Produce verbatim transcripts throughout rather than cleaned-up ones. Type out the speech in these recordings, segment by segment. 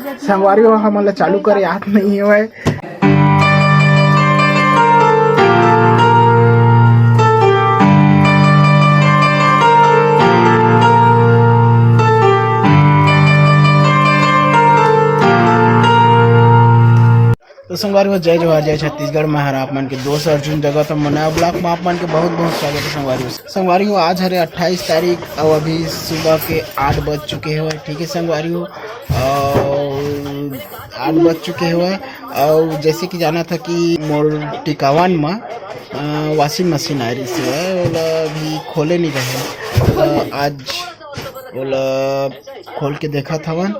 संगवारी हो, हमन ला चालू करे याद नहीं होय। तो संगवारी हो, जय जोहार, जय छत्तीसगढ़। मैं हर आप मन के दोस्त अर्जुन जगत मनाया ब्लॉग में आप मन के बहुत बहुत स्वागत है संगवारी हो। संगवारी हो, आज हरे अट्ठाईस तारीख और अभी सुबह के आठ बज चुके हैं, ठीक है संगवारी हो। और आठ बज चुके हुए। और जैसे कि जाना था कि मोर टिकावन में, अ, वॉशिंग मशीन आए रही से, ओला अभी खोले नहीं रहे। तो आज ओला खोल के देखा था वन,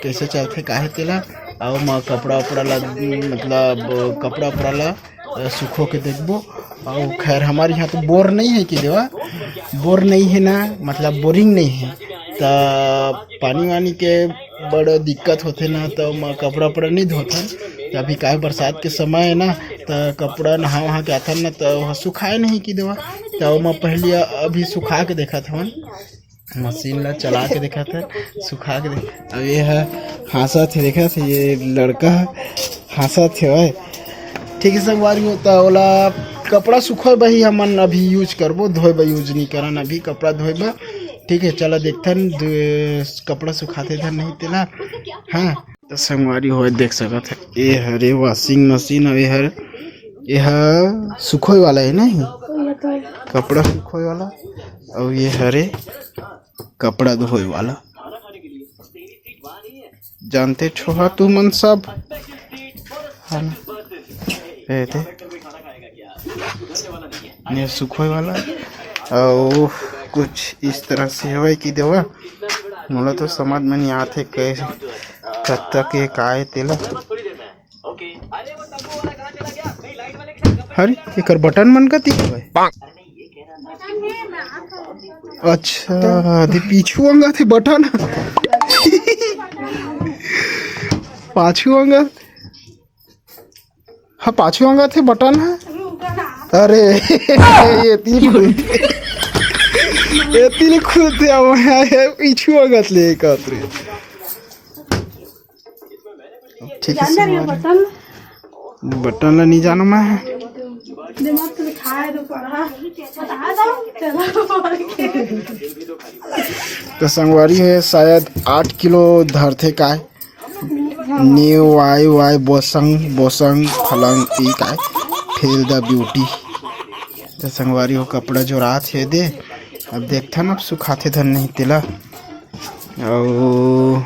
कैसे चलते काहे तेला। और मैं कपड़ा उपड़ा ला, मतलब कपड़ा उपड़ा ला अ, सुखो के देखबो। अउ खैर, हमारे यहाँ तो बोर नहीं है कि देवा, बोर नहीं है ना, मतलब बोरिंग नहीं है, त पानी वानी के बड़ दिक्कत होथे ना, त मैं कपड़ा उपड़ा नहीं धोथन। त अभी काय बरसात के समय है ना, त कपड़ा नहा वहा के आथन ना, त वह सुखाए नहीं कि देवा, त मैं पहले अभी सुखा के देखा था। मशीन ला चला के देखत हे, सुखा के देख। अब ये ह हाँसत हे, देखत हे, ये लड़का ह हाँसत हे भाई। ठीक है संगवारी हो, त ओला कपड़ा सुखोए बर ही हमन अभी यूज करबो, धोए बर यूज नहीं करन अभी कपड़ा धोए बर। ठीक है, चला देखथन दु-, कपड़ा सुखाथे धन नहीं तेला। हाँ, त संगवारी हो देख सकत हे, ये हरे वॉशिंग मशीन, अउ ये हर, ये ह सुखोए वाला है नहीं, कपड़ा सुखोए वाला। अउ ये हरे कपड़ा धोए वाला, जानते छोहा तू मन सब, है ना? ए दे, ये सुखोए वाला। अउ कुछ इस तरह से हवय कि देवा, मोला तो समझ में नहीं आथे, कैसे, कब तक ये काय तेला। अरे, एकर बटन मन कति हवय? अच्छा, दे पीछू अंगा थे बटन। पाछू अंगा, हाँ, पाछू अंगा थे बटन है। अरे, ये तीन खुलते, ये तीन खुलते, अब ये पीछू अंगा ले कहत रहे। ठीक है, जान जा रही हो बटन? बटन ला नहीं जानो मैं। दिमाग तो खाए दो, पढ़ा। बता दो, चलो। तो संगवारी है, शायद आठ किलो धरथे काय। न्यू वाई वाई बोसंग, बोसंग फलंग ई काय। Feel the beauty। तो संगवारी हो, कपड़ा जोरात हे दे। अब देखथन, अब सुखाथे धन नहीं तेला। अउ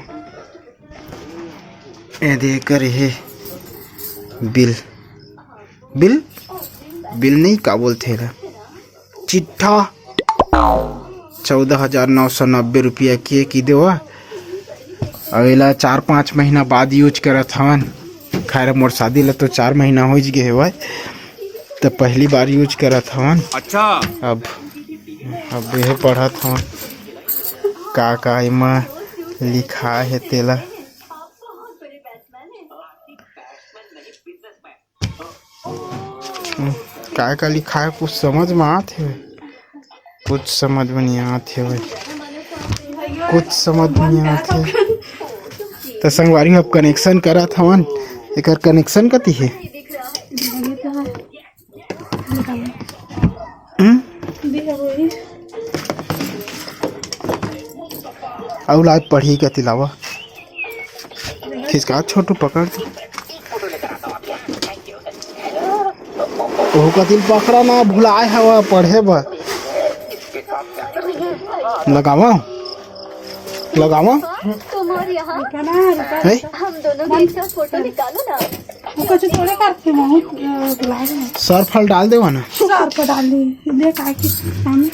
ए दे एकर हे बिल, बिल, बिल नहीं, का बोलथे एला, चिट्ठा। चौदह हजार नौ सौ नब्बे रुपया के कि देवा। अउ एला चार पाँच महीना बाद यूज करत हवन। खैर, मोर शादी ला तो चार महीना होइच गे हेवय, त पहली बार यूज करत हवन। अच्छा। अब, अब यह पढ़त हवन, का का एमा लिखा हे तेला। हम्म, काय का लिखा है, कुछ समझ में आत हे? कुछ समझ में नहीं आत हे भाई, कुछ समझ में नहीं आत हे। त संगवारी, अब कनेक्शन करत हवन, एकर कनेक्शन कति हे? हम्म? अउ लाग पढ़ी कति लावा। खिसका छोटू पकड़। ओहू कतिल पकड़ा ना, भुलाए हवा पढ़े बर। लगावा, लगावा। तुम और यहाँ। रुका ना, रुका। है? हम दोनों के एक साथ फोटो निकालो ना। वो कुछ थोड़े करते हैं, बहुत, अ, बुलाए हैं। सर्फ हल डाल देवा ना। सर्फ डाल दी। देख, आके सामने।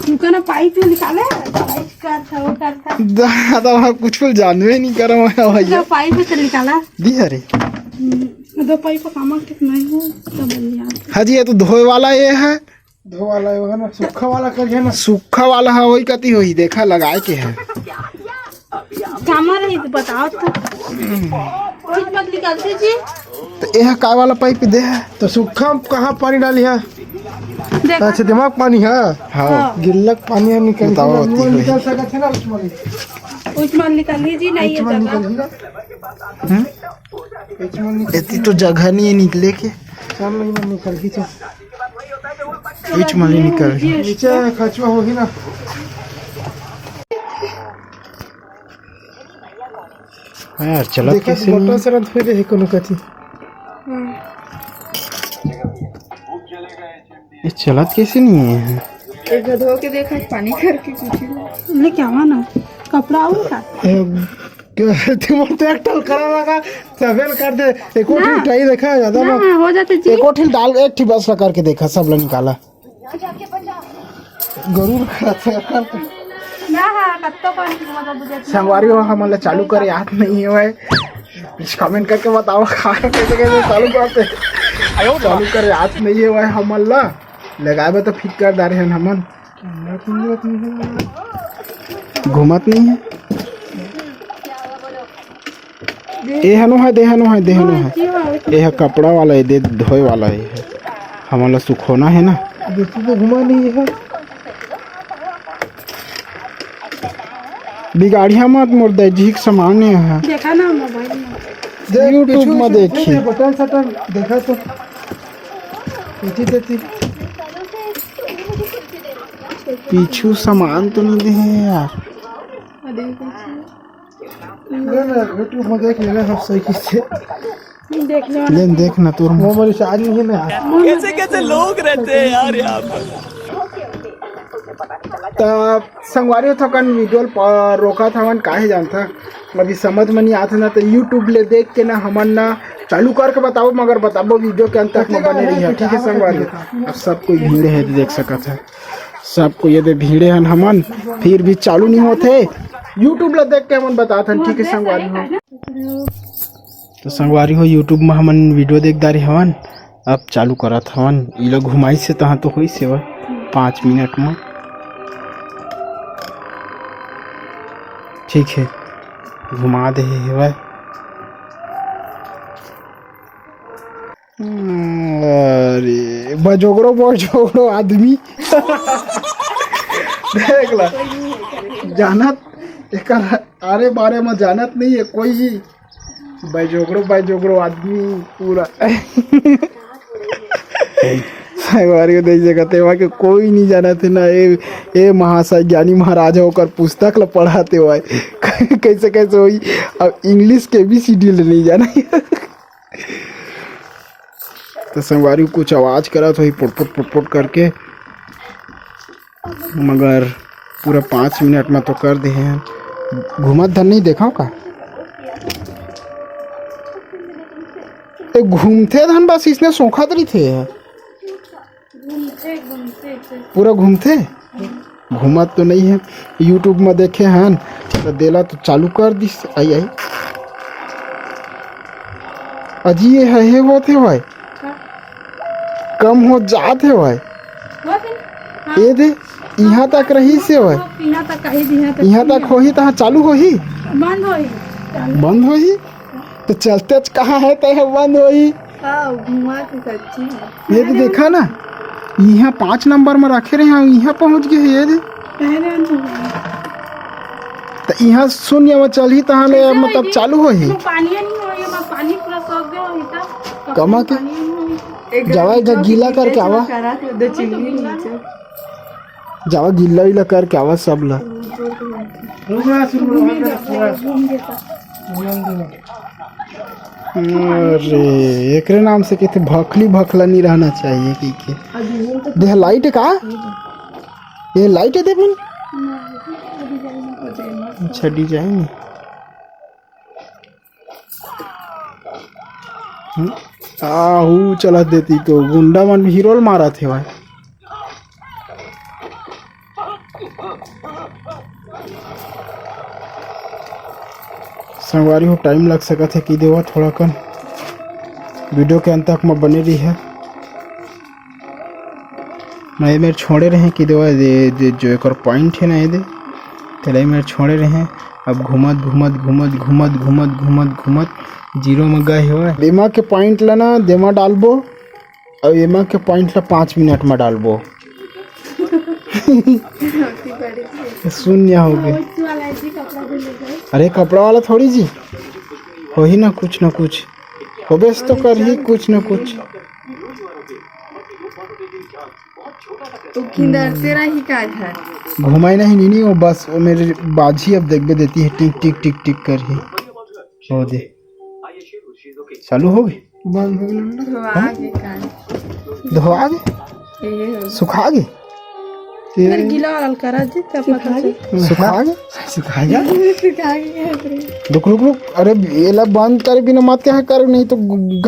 रुका ना, पाइप में निकाले। पाइप का था, वो का था। दादा, वहाँ कुछ जानबे नहीं करा मैं भैया। ना, पाइप में से निकाला। दी अरे। हम्म, दो पाइप का काम कितना ही हो, तब बन गया। हाँ जी, ये तो धोए वाला ये है। धो वाला है, वो है ना, सूखा वाला कर है ना। सूखा वाला है, वही कति होही, देखा, लगाए के है। कामा रही तो बताओ तो। कुछ मत निकालते जी। तो यह काय वाला पाइप दे है? तो सूखा कहाँ पानी डाली है? देखो। अच्छा, दिमाग पानी है? हाँ। गिल्लक पानी है, निकल बताओ, के अति निकल होही। सकत है ना, उस वाली। उस वाली निकाल लीजिए, नहीं है उस वाली जगह। निकल लीजिए। हम्म? एती तो जगह नहीं है निकले के। सब में निकल के चल। बीच में नहीं निकल। नीचे खचवा होही ना। हाँ यार, चलत देखा कैसे तो नहीं? मोटर से रंध फेरे है कोनो कथी। ये चलत कैसे नहीं है? एक गो धो के देखा, पानी करके कुछ नहीं। लेके आवा ना, कपड़ा आऊ का? ए, तुमन तो एक टल करा लगा, सफेद कर दे। एको ठिल ना। ट्राई देखा, ज्यादा ना, मत। हो जाते जी। एको ठिल डाल, एक ठिल बस ला करके देखा, सब ला निकाला। गरुड़ खड़ा था। ना, हाँ, कत्तो कौन की मतलब बुझे। संगवारी हो, हमन ला चालू करे याद नहीं है भाई। कुछ कमेंट करके बताओ, खाना कैसे कैसे चालू करते। चालू करे याद नहीं है भाई हमन ला। लगाए बा तो फिट कर डारे हन हमन। घूमत नहीं है। ए हनो है, दे हनो है, दे हनो है। ए ह कपड़ा वाला है, दे धोए वाला है। हमन ला सुखोना है ना। देखो तो घुमा नहीं है। बिगाड़िया मत मोर दे, झीक सामान है। देखा ना मोबाइल में। देख, YouTube पीछू में से देखी। बटन सटन देखा तो। पीछे देती। पीछू सामान तो नहीं दे है यार। अरे पीछू। ले ना, YouTube में देख लेना सब सही से। देखने वाला लेन देख ना तोर वो मेरी शादी है ना। कैसे कैसे लोग रहते हैं यार यहाँ पर। त संगवारी हो, थोकन वीडियो ल प-, रोकत हवन, काहे जानथा, अभी समझ में नहीं आत ना, तो YouTube ले देख के ना हमन ना चालू करके बताबो, मगर बताबो वीडियो के अंत तक में बने रहिए, ठीक है संगवारी हो? अब सब कोई भीड़ है, देख सकत है। सब कोई ये दे भीड़े हन हमन, फिर भी चालू नहीं होत हे। YouTube ला देख के हमन बतात हन, ठीक है संगवारी हो। तो संगवारी हो, YouTube में हमन वीडियो देख डारे हवन, अब चालू करत हवन। ई लोग घुमाई से तहाँ तो होई सेवा पाँच मिनट में, ठीक है, घुमा दे हे हेवय। अरे बजोगड़ो बजोगड़ो आदमी। देख ला, जानत एकर आरे बारे में जानत नहीं है कोई ही। बजोगड़ो बजोगड़ो आदमी पूरा। संगवारी हो, देख सकत हे, वहाँ के कोई नहीं जानत हे ना। ए, ए महाशय ज्ञानी महाराज हे, ओकर पुस्तक ला पढ़ाते हुए। कैसे कैसे होई, अब English के ABCD ले नहीं जाना। तो संगवारी कुछ आवाज करत होही पुटपुट पुटपुट करके, मगर पूरा पाँच मिनट में तो कर दे हैं। घूमत धन नहीं देखाव का? ए, घूमथे धन बस इसने सोखत रहिथे। पूरा घूमथे? घूमत तो नहीं है। YouTube में देखे हन तो देला तो चालू कर दिस। आई आई अजी, ये है, हे होत हे भाई, कम हो जात हे भाई। ये दे, यहाँ तक रही से भाई। यहाँ तक कही दी, यहाँ तक यहाँ तक होही, तहाँ चालू होही। बंद होही। बंद होही। तो चलते कहाँ है, तय बंद होही। हाँ, घुमा के सच्ची है। ये तो देखा ना, यहाँ पाँच नंबर में रखे रहे हैं, यहाँ पहुँच गए, ये दे। तो यहाँ शून्य में चलही, तहाँ ले मतलब चालू होही। पानी नहीं होही, पानी पूरा सूख गया होही। कमा के? जावा, एक गीला करके आवा। जावा, गिल्ला विल्ला करके आवा सब ला। अरे, एकरे नाम से कहते भखली भखला नहीं रहना चाहिए, की के? देह लाइट का? ये लाइट है, दे बन। अच्छा, डिजाइन। हम्म? आहू चलत देती तो गुंडा मन भी रोल मारत हे भाई। संगवारी हो, टाइम लग सकत हे कि देवा थोड़ा कन वीडियो के अंत तक में बने रही है। मैं ये मेर छोड़े रहे कि देवा, ये, ये जो एकर पॉइंट है ना, ये दे, तेला ये मेर छोड़े रहे। अब घूमत घूमत घूमत घूमत घूमत घूमत घूमत जीरो में गए हवय। एमा के पॉइंट ला ना देमा डालबो, अउ एमा के पॉइंट ला पाँच मिनट में डालबो। शून्य हो गए। अरे कपड़ा वाला थोड़ी जी। वही ना, कुछ ना कुछ होबेस तो करही, कुछ ना कुछ। तो खिंदरते रही का घर? घुमाई नहीं, नहीं, नहीं, वो बस वो मेरे बाजी अब देखबे देती है, टिक टिक टिक टिक करही। हो दे, चालू हो गई। बंद हो गई ना। धोआ के कान। धोआ गई? ये हो। सुखा गई? अगर गीला वाला करा जी, तब पता चल। सुखा गई? सुखा गया? सुखा गया। रुक, रुक, रुक। अरे, ये ला बंद करे बिना मत क्या कर, नहीं तो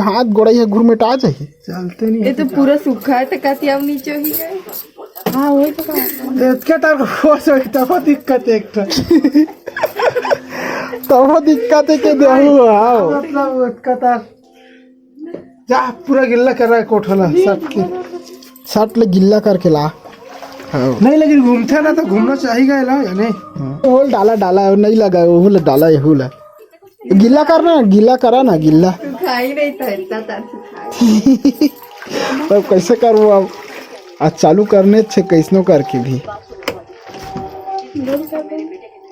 हाथ गोड़ाई है, घुरमेटा जाही। चलते नहीं ये तो पूरा सूखा है, तो कहती अब नीचे ही है। हाँ, वही तो कहा। इतके तार को फोर्स होई, तब दिक्कत है एक ठो। तब दिक्कत है के देहू, हाँ। मतलब, इतका तार जा, पूरा गिल्ला कर रहा है कोठला, सट के। सट ले गिल्ला करके ला। हाँ। नहीं, लेकिन घूमता ना तो घूमना चाहिए ला, या नहीं? हाँ। वो डाला, डाला, नहीं लगा, वो डाला, ये हुला। गिल्ला करना, गिल्ला करा ना, गिल्ला। तू खा ही नहीं था, इतना तार से खा। तब कैसे करबो अब? आज चालू करने छे कैसनो करके भी।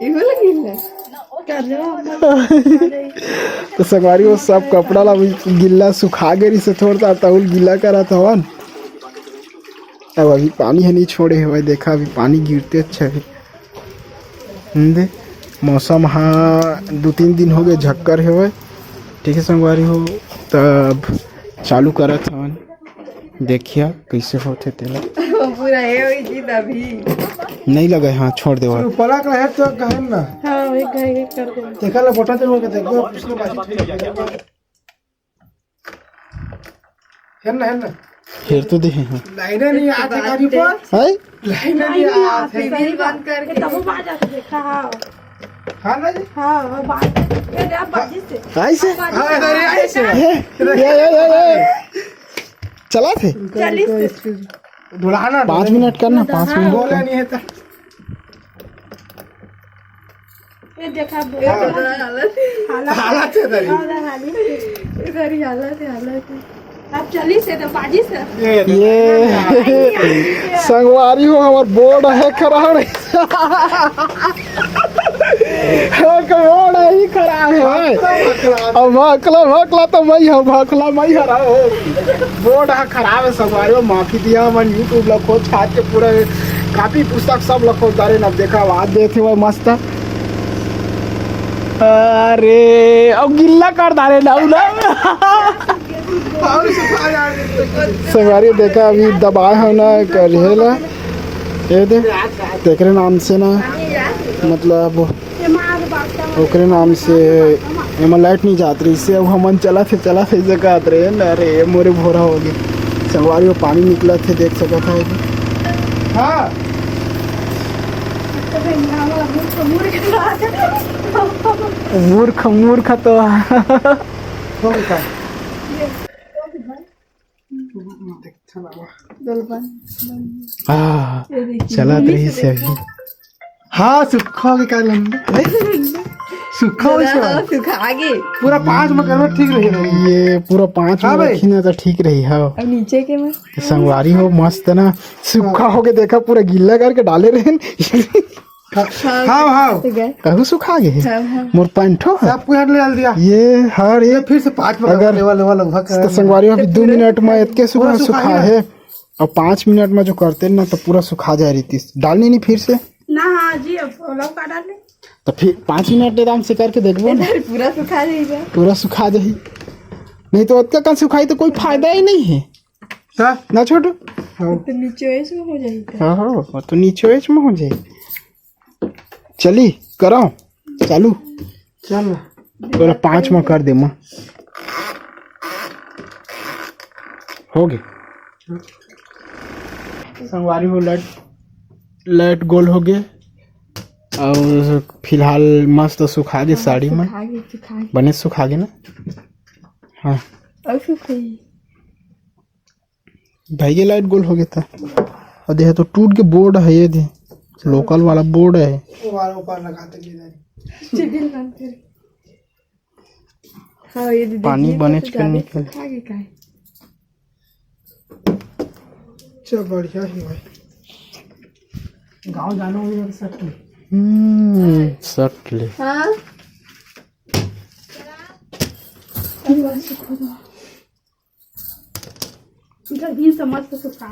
इहो लगिल है। तो संगवारी हो, सब कपड़ा ला भी गिल्ला सुखा गे रहिसे, थोड़ा सा तहुल गिल्ला करत हवन। अब अभी पानी ह नहीं छोड़े हवय, देखा अभी पानी गिरते अच्छा है। हम्म, दे, मौसम हा दू तीन दिन हो गए झक्कर हवय। ठीक है संगवारी हो, तब चालू करत हवन, देखिया कैसे होथे तेला। पूरा हे होई जी अभी। नहीं लगे, हाँ, छोड़ दे। पलक रहे तो कहन ना। हाँ, वही कहेंगे, कर दो। देखा ला, बटन चलवा के देखो, उसके बाद ठीक है। हेर ना, हेर ना। हेर तो दे, हाँ। लाइने नहीं आते गाड़ी पर। है? लाइने नहीं आते। बिल बंद करके तब बाज आते देखा, हाँ। हाँ ना जी? हाँ, हाँ, बाज। ये दे, आप बाजी से। आई से? हाँ, अरे, आई से। ये, ये, ये, ये, ये। चला थे? चालीस से। ढुलाना, पाँच मिनट करना, पाँच मिनट बोला कर। नहीं है तो। ये देखा, हाँ। हालत। हालत है तेरी। हाँ, हालत। इधर ही हालत है, हालत है। अब चली से तो बाजी से। ये संगवारी हो, हमार बोर्ड है खराब। हाँ, बोर्ड ही खराब है भाई। अब भकला, भकला तो मैं हूँ, भकला मैं हरा हो। बोर्ड हा खराब है संगवारी हो, माफी दिया। मन YouTube ला खोज छाट के पूरा कापी पुस्तक सब ला खोज डारे ना, देखा आवाज देते हुए मस्त। अरे, अब गिल्ला कर डारे ना, ना। संगवारी देखा, अभी दबाए हो ना, कर हेला। ये दे, तेकरे नाम से ना, मतलब, ओकरे नाम से एमा लाइट नहीं जात रही से, अब हमन चला थे, चला थे, जगह रहे ना रे, मोरे भोरा हो गए। संगवारी वो पानी निकला थे, देख सकत है। हाँ। मूर्ख, मूर्ख तो। हो गया। देखते ना। जलपान। हाँ, ये देखिए, चलत मम्मी रही से से देखो। अभी। हाँ, सुखा के का लंबा। सुखा हो दादा, इसका। हाँ, सुखा आगे। पूरा पाँच में करना ठीक रही, रही। ये पूरा पाँच हाँ में भाई। रखी ना तो ठीक रही, हाँ। अब नीचे के में? तो संगवारी हो, मस्त ना। सुखा हाँ। हो के देखा, पूरा गिल्ला करके डाले रहे। हाँ, हाँ, हाँ। ठीक है। कहू सुखा गे हे? हाँ, हाँ। मोर पैंटो है। सब कुछ हट ले डाल दिया। ये हर ये एक फिर से पाँच में अगर लेवा, लेवा, लेवा, तो संगवारी हो, अभी तो दो पूरा मिनट में सुखा इतके सुखा पूरा सुखा सुखा है। है। अब पाँच मिनट में जो करते ना, तो पूरा सुखा जाए रही थी। डालनी नहीं फिर से? ना, हाँ जी, अब लौका डाल ले। तो फिर पाँच मिनट आराम से करके देखबो ना। इधर पूरा सुखा जाएगा। पूरा सुखा जाही। नहीं तो अतका कन सुखाई तो कोई फायदा ही नहीं है। हाँ। ना छोटू? हाँ। तो नीचे ऐसे हो जाएगा। हाँ, हाँ, वो तो नीचे ऐसे में हो जाए। चली, कराओ, चालू। चल। तोला पाँच में कर दे, माँ। हो गए। संगवारी हो, लाइट, लाइट गोल हो गए। और फिलहाल मस्त सुखा गए हाँ, साड़ी में। सुखा गए, सुखा गए। बने सुखा गए ना? हाँ। और सुखा गए। भाई, ये लाइट गोल हो गया था। और देखा तो टूट के बोर्ड है, ये दे, लोकल वाला बोर्ड है। ऊपर, ऊपर लगा तो ये नहीं। चिबिल बंद कर। हाँ, ये दे, पानी देखिए, बने तो चिकन ज्यादा निकल। सुखा गया का है? चल, बढ़िया ही भाई। गाँव जाना होगा तो सट ले। हम्म, सट ले। हाँ। गर्मी से मस्त सुस्ता।